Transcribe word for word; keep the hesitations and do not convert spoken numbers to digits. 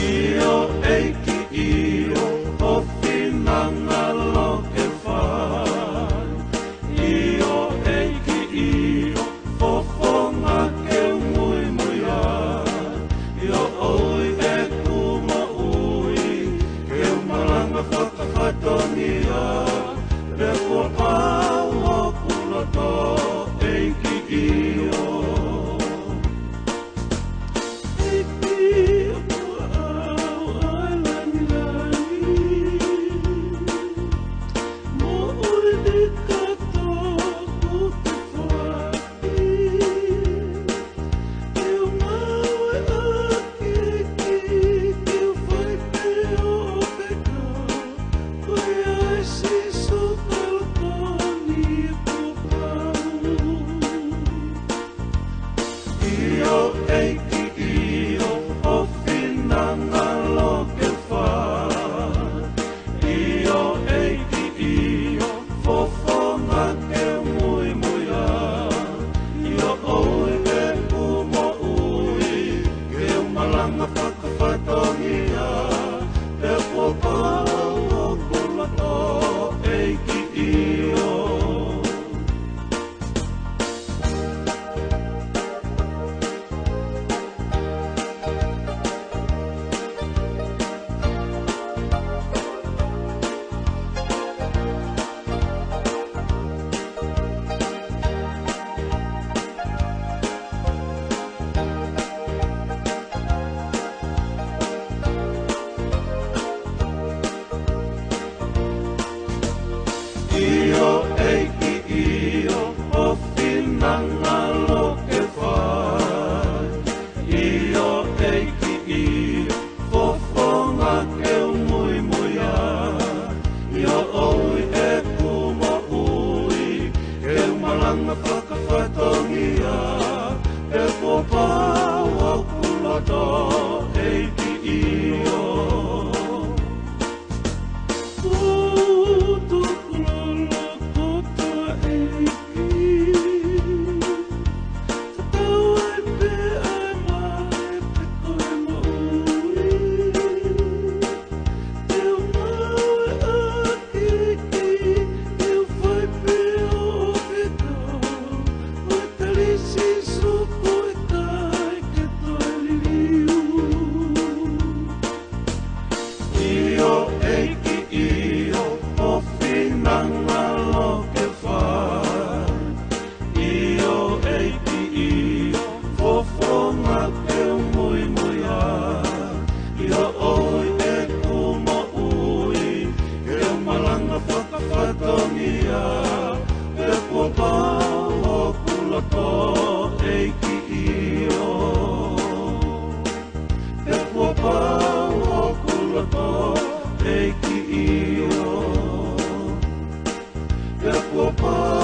ʻIo ʻEiki ʻio, ho finangalo ke fai. ʻIo ʻEiki ʻio, fofonga ke u muimui ai. ʻIo ʻoku ʻi heʻeku moʻui, ke u malanga fakafatongia, pea kuo pau hoku loto ʻEiki ʻio. ʻIo ʻEiki ʻio, ho finangalo ke fai. ʻIo ʻEiki ʻio, fofonga ke u muimui ai. ʻIo ʻoku ʻi heʻeku moʻui, ke u malanga fakafatongia, pea kuo pau hoku loto ʻEiki ʻio. ʻIo ʻEiki ʻio, ho finangalo ke fai. ʻIo ʻEiki ʻio, fofonga ke u muimui ai. ʻIo ʻoku ʻi heʻeku moʻui, ke u malanga fakafatongia, pea kuo pau hoku loto ʻEiki ʻio. ʻIo ʻEiki ʻio, ho finangalo ke fai. ʻIo ʻEiki ʻio, fofonga ke u muimui ai. ʻIo ʻoku ʻi heʻeku moʻui, ke u malanga fakafatongia, pea kuo pau hoku loto ʻEiki ʻio. Pea kuo pau hoku loto ʻEiki ʻio. Pea kuo pau